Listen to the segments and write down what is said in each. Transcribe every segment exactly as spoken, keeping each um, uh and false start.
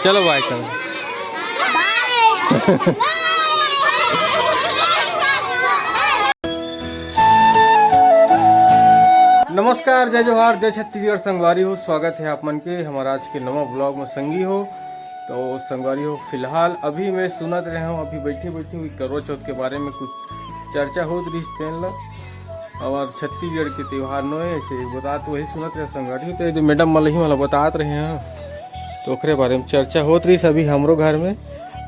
चलो बाय करो। नमस्कार, जय जोहार, जय छत्तीसगढ़। संगवारी हो, स्वागत है आप मन के हमारा आज के नवा ब्लॉग में। संगी हो तो संगवारी हो, फिलहाल अभी मैं सुनत रहे हूँ, अभी बैठे बैठे हुई करवा चौथ के बारे में कुछ चर्चा होत रहिस तेन ला। और छत्तीसगढ़ के त्योहार नोए ऐसे बतात वही सुनत रहे संगवारी हो। तो ये जो मैडम मलही वाला बतात रहे हैं, तो ओकरे बारे में चर्चा होत रहिस अभी हमरो घर में।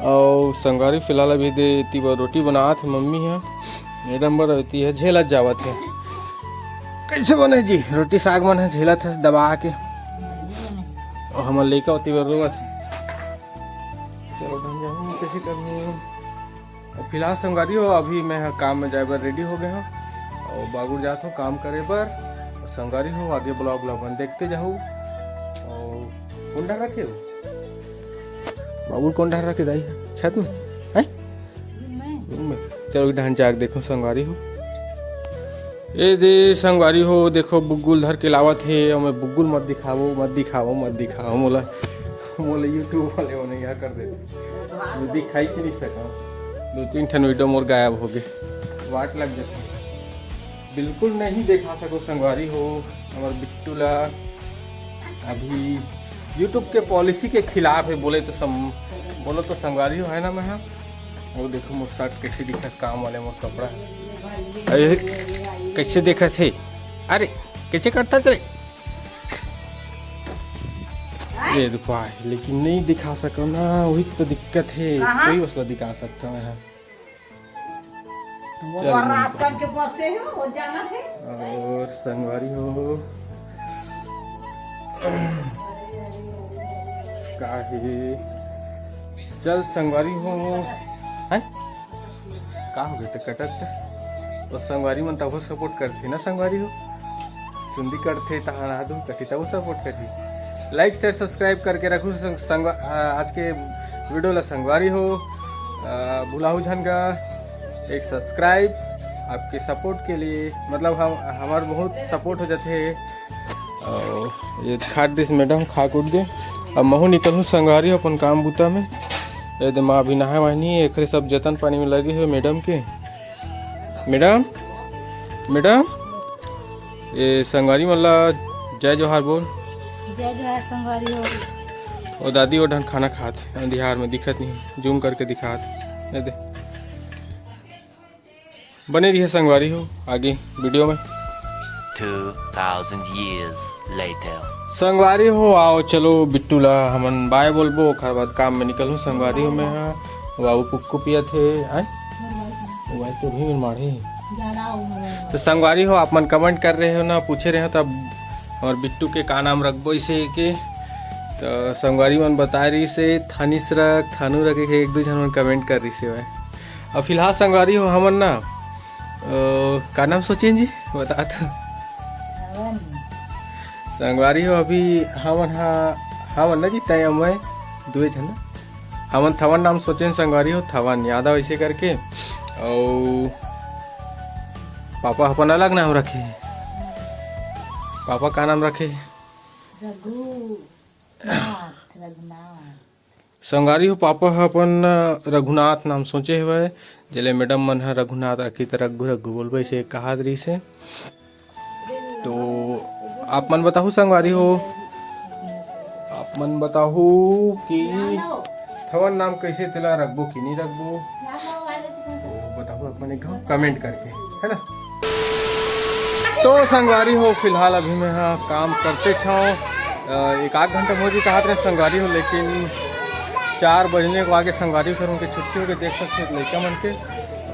और संगवारी फिलहाल अभी दे एती बर रोटी बनात हे मम्मी ह, मैडम बर एती ह झेलत जावत हे। कैसे बने जी रोटी साग मन ह, झेलत हे दबा के। और हमर लइका ओती बर रोवत हे। चलो ढंग जाहूँ, कैसे करहूँ? अब फिलहाल संगवारी हो, अभी मैं ह काम में जाए बर रेडी हो गए हूँ और बागुर जात हूँ काम करे बर। और संगवारी हो, आगे ब्लॉग ब्लॉग मन देखते जाहू। और कौन डर रखे हो? बाबुल कौन डर रखे दाई? छत में? हैं? रूम में। चलो एक डहन जाके देखो संगवारी हो। ए दे संगवारी हो, देखो बुग्गुल धर के लावत हे। और मैं बुग्गुल मत दिखावो, मत दिखावो, मत दिखावो मोला। मोला YouTube वाले होने यहाँ कर देते, मैं दिखाई च नहीं सका। दो तीन ठन वीडियो मोर गायब हो गए, वाट लग जाते। बिल्कुल नहीं दिखा सको संगवारी हो, हमार बिट्टू ला अभी YouTube के पॉलिसी के खिलाफ है, बोले तो सम, बोलो तो संगवारी हो, है ना मैं हाँ। वो देखो मोर शर्ट कैसे दिखत, काम वाले मोर कपड़ा। अरे कैसे दिखत हे? अरे कैसे करता तेरे? ये देखो आए, लेकिन नहीं दिखा सको ना, वही तो दिक्कत है। कहाँ? कोई मसला दिखा सकता मैं हाँ। वो चल, रात मिलता कन के बसे हो, वो जाना थे। और संगवारी हो, का हे? चल संगवारी हो, हैं? का हो गए तो कटत? तो संगवारी मन तभो सपोर्ट करथे ना संगवारी हो, चुंदी करथे तहान आदू कटी तभो सपोर्ट करही। लाइक शेयर सब्सक्राइब करके रखू संग, संग, आ, आज के वीडियो ला संगवारी हो। आ, भुलाहू झन का एक सब्सक्राइब आपके सपोर्ट के लिए, मतलब हम हमार बहुत सपोर्ट हो जाते हैं। और ये खाट दिस मैडम, खा कूट दे। अब महू निकलूँ संगवारी अपन काम बूता में। ये दे माँ अभी नहाए वाहनी, एकरे सब जतन पानी में लगे हुए मैडम के। मैडम, मैडम, ये संगवारी मन ला जय जोहार बोल। जय जोहार संगवारी हो। और दादी वो ढंग खाना खात हे, अंधियार में दिखत नहीं, जूम करके दिखात हे। ये दे। बने रहिए संगवारी हो आगे वीडियो में। Two thousand years later. संगवारी हो, आओ चलो बिट्टू ला हमन बाय बोलबो, ओखर बाद काम में निकलहूँ संगवारी हो। मैं हाँ बाबू पुक्कू पियत हे, आय? वो भाई तो भी माढ़े। तो संगवारी हो, आप मन कमेंट कर रहे हो ना, पूछे रहे हो तब हमार बिट्टू के का नाम रखबो इसे के। तो संगवारी मन बताए रही से थानिस रख, थानू रखे के एक दो झन मन कमेंट कर रही से भाई। अब फिलहाल संगवारी हो हमन ना, अ, का नाम सोचेन जी? बता तो। संगवारी हो अभी हमन हा, हमन ना जी तय मैं दुए झन ना। हमन थवन नाम सोचेन संगवारी हो, थवन यादव ऐसे करके। और पापा अपन अलग नाम रखे। पापा का नाम रखे? रघुनाथ, रघुनाथ। संगवारी हो, पापा ह अपन रघुनाथ नाम सोचे हवय, जेले मैडम मन ह रघुनाथ रखी त रघु रघु बोलबे से कहत रहिस हे। तो आप मन बताहू संगवारी हो, आप मन बताहू कि थवन नाम कैसे तेला रखबो कि नहीं रखबो, तो बताहू आप मन एक घाव कमेंट करके, है ना। तो संगवारी हो, फिलहाल अभी मैं हा काम करते छाव, अ, एक आध घंटा मोजी कहत रहे संगवारी हो, लेकिन चार बजने को आगे संगवारी फिर उनके छुट्टी हो गई। देख सकते हो लड़का मन के,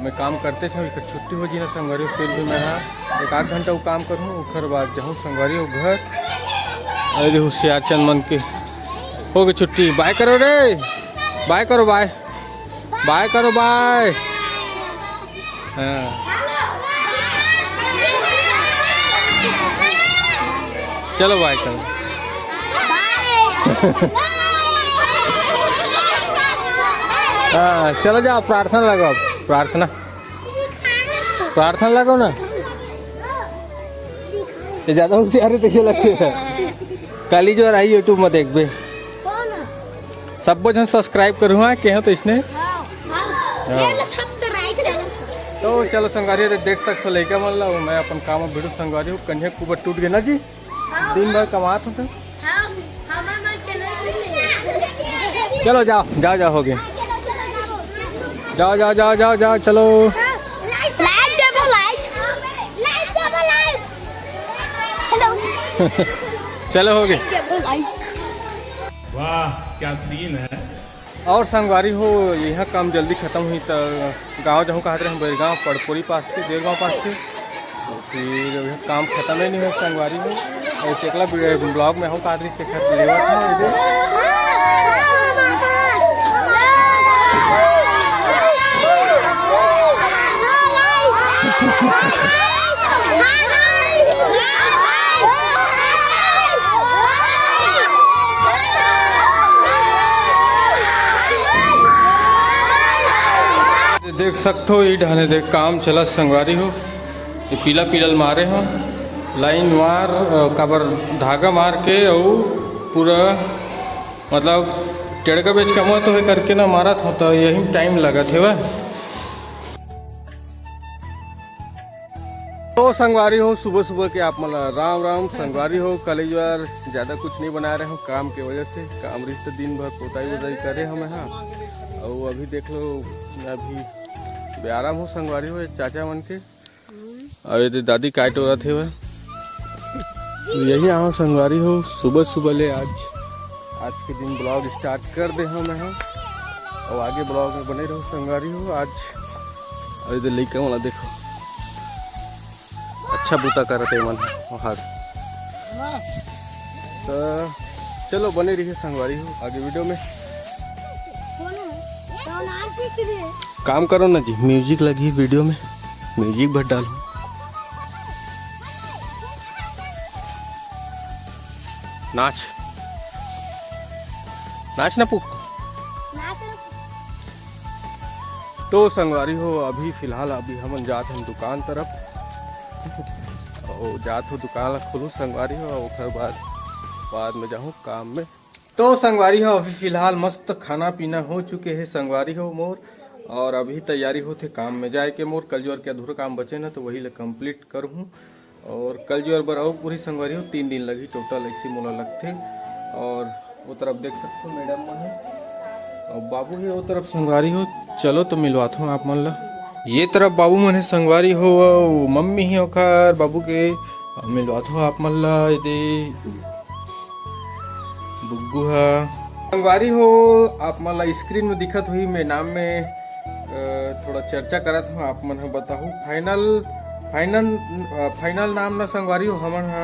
मैं काम करते छाव, एक छुट्टी हो जी ना संगवारी हो, फिर भी मैं हा एक आध घंटा वो काम करूँ, ओकर बाद जाहूँ संगवारी हो घर। अरे होशियार चंद मन के हो गई छुट्टी, बाय करो रे, बाय करो, बाय। बाय करो, बाय। हाँ। चलो बाय करो। हाँ, चलो जाओ, प्रार्थना लगाओ, प्रार्थना। प्रार्थना लगाओ ना। ये ज्यादा होशियार है, तैसे लगते हैं। काली जो आई YouTube में देखबे। सब्बो झन subscribe करू, हाँ, के हो तो इसने। हाँ, हाँ। हाँ। ये तो subscribe करो। तो चलो संगवारी हो, देख सकथो लइका मन ला, मैं अपन काम में भिड़ू संगवारी हो, कन्हैया कुबर टूट गए ना जी, हाँ। दिन भर कमात हो तो। हाँ, हमर मन के नहीं मिले। चलो जाओ, जाओ, जाओ, हो गए। जाओ, जाओ, जाओ, जाओ, जाओ, चलो। Like देबो, like। Like देबो, like। Hello। चलो, हो गए। Like देबो, like। वाह, क्या scene है। और संगवारी हो, यहाँ काम जल्दी खत्म हुई त गाँव जाहूँ कहत रहे हम, बैरगाँव पड़पोरी पास के, देरगाँव पास के। फिर अभी काम खत्म ही नहीं हो संगवारी हो। और चकला ब्लॉग में हम कहत रहे के खत लेवत है इधर। देख सकथो, ई ढाने देख काम चलत संगवारी हो। ये पीला पीला ल मारे हो, लाइन मार, अ, काबर धागा मार के अउ पूरा मतलब टेड़का बेच कमत होए करके ना मारत हो, तो यही टाइम लगत हेवय। तो संगवारी हो, सुबह सुबह के आप मन ला राम राम। संगवारी हो, कल एक बार ज़्यादा कुछ नहीं बनाए रहे हो काम के वजह से। काम रिहिस त दिन भर पोताई वोताई करे हमें, हाँ। और अभी देख लो, अभी बेआराम हो संगवारी हो, ये चाचा मन के। और ये दे दादी काय टोरत हेवय। तो यही आहो संगवारी हो, सुबह सुबह ले आज, आज के दिन ब्लॉग स्टार्ट कर दे हमें, हाँ। और आगे ब्लॉग में बने रहो संगवारी हो। आज अरे दे लइका वाला देखो, अच्छा बूता करत हे मन ह वहाँ। तो चलो बने रहिए संगवारी हो आगे वीडियो में। काम करो ना जी, म्यूजिक लगी वीडियो में, म्यूजिक भर डालो। नाच, नाच ना पुक। तो संगवारी हो, अभी फिलहाल अभी हमन जात हन दुकान तरफ। ओ जात हो दुकान ला खोलू संगवारी हो, ओकर बाद, बाद में जाहूँ काम में। तो संगवारी हो, अभी फिलहाल मस्त खाना पीना हो चुके हे संगवारी हो मोर, और अभी तैयारी होथे काम में जाए के मोर। कल जो के अधूरा काम बचे ना, तो वही ला कंप्लीट करहूँ। और कल जो बर अउ पूरी संगवारी हो, तीन दिन लगही टोटल, ऐसे मोला लगथे। और वो तरफ देख सकते हो मैडम मन है और बाबू ही वो तरफ संगवारी हो। चलो तो मिलवात हूँ आप मन ला। ये तरफ बाबू मन है संगवारी हो, वो मम्मी ही ओखर बाबू के। अब मिलवात हूँ आप मन ला, ये दे बुग्गू हा। संगवारी हो, आप मन ला स्क्रीन में दिखत हुई मैं नाम में अ, थोड़ा चर्चा करत हूँ, आप मन ह बताहू। फाइनल, फाइनल, अ, फाइनल नाम ना संगवारी हो, हमन ह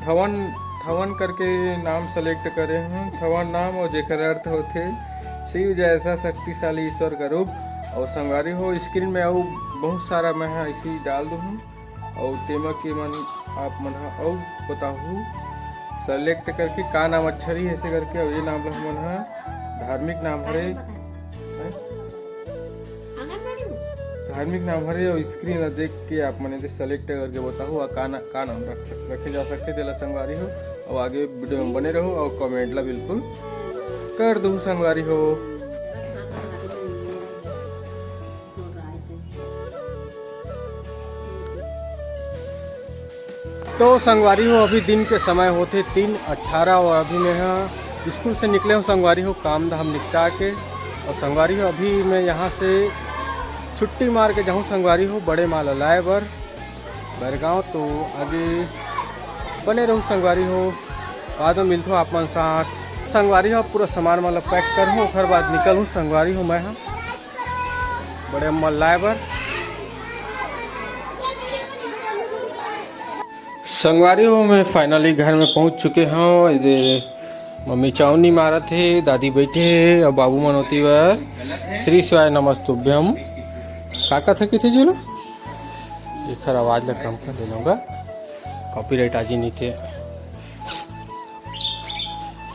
थवन, थवन करके नाम सेलेक्ट करे हूँ। थवन नाम और जेकर अर्थ होथे शिव जैसा शक्तिशाली ईश्वर का रूप। और संगवारी हो, स्क्रीन में अउ बहुत सारा मैं ह इसी डाल दूँ हूँ। अउ तेमा के मन आप मन ह अउ बताहू सेलेक्ट करके का नाम अच्छा रही, ऐसे करके। अउ ये नाम ला हमन ह धार्मिक नाम हरे, हैं? धार्मिक नाम हरे। अउ स्क्रीन ला देख के आप मन एदे सेलेक्ट करके बताहू आ का ना, का नाम रख सक, रखे जा सकथे तेला संगवारी हो। अउ आगे वीडियो में बने रहो अउ कमेंट ला बिल्कुल कर दू संगवारी हो। तो संगवारी हो, अभी दिन के समय होथे तीन अट्ठारह और अभी मैं ह स्कूल से निकले हूँ संगवारी हो, काम धाम निपटा के। और संगवारी हो, अभी मैं यहाँ से छुट्टी मार के जाहूँ संगवारी हो बड़े माँ ला लाए बर बैरगांव। तो आगे बने रहू संगवारी हो, बाद में मिलथो आप मन साथ। संगवारी हो, पूरा सामान मन ला पैक करहूँ, ओकर बाद निकलहूँ संगवारी हो मैं ह बड़े अम्मा लाए बर। संगवारी हो, मैं फाइनली घर में पहुंच चुके हूँ। इधर मम्मी चावनी मारत हे, दादी बैठे हे और बाबू मन होती बर श्री शिवाय नमस्तुभ्यम। का कथे किथे जुलो? एक सर आवाज ला कम कर दे लूँगा, कॉपीराइट आज ही नहीं थे।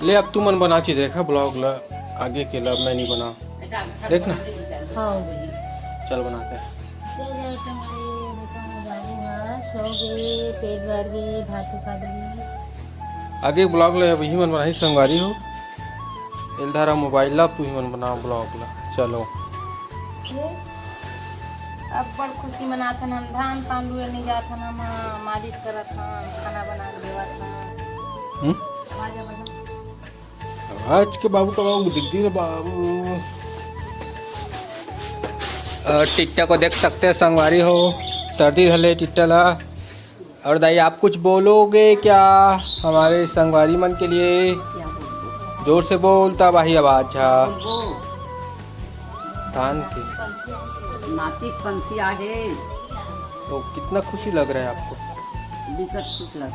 ले अब तू मन बना ची देखा ब्लॉग ला, आगे के ला मैं नहीं बना। देख ना। हाँ। चल बनाते हैं। जय जय संगवारी, देखो मैं बाबू हा, सो गए, पेट भर गए, भात खा लिए। आगे ब्लॉग ला यही मन बनाही संगवारी हो। एल धरा मोबाइल ला, तुही मन बनाओ ब्लॉग ला। चलो। अब बड़ खुशी मनाथन हम, धान पान लुए नहीं जाथन हम, मालिश करत हन, खाना बना के देवत हन। हम्म? आज के बाबू का बाबू दिखती रे बाबू। अ, टिट्टा को देख सकते हैं संगवारी हो, सर्दी धले टिट्टा ला। और दाई, आप कुछ बोलोगे क्या हमारे संगवारी मन के लिए? जोर से बोल, तब आही आवाज हा। धान के। नाती पंथी आगे। तो कितना खुशी लग रहा है आपको? बिकट खुश लग।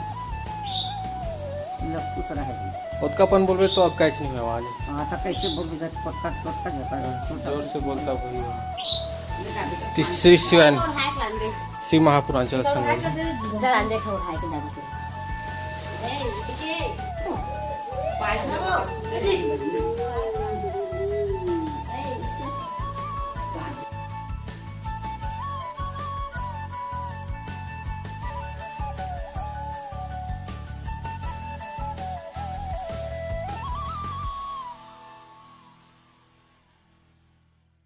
लग खुश रहे। ओतका अपन बोलबे तो अब कैसे नहीं आवाज। हाँ, तो कैसे बोल दे? पक्का पक्का जाता है। जोर से बोलता भाई। श्री शिव महापुराण चला संगवारी। जरा देखो उठाए के दादी के।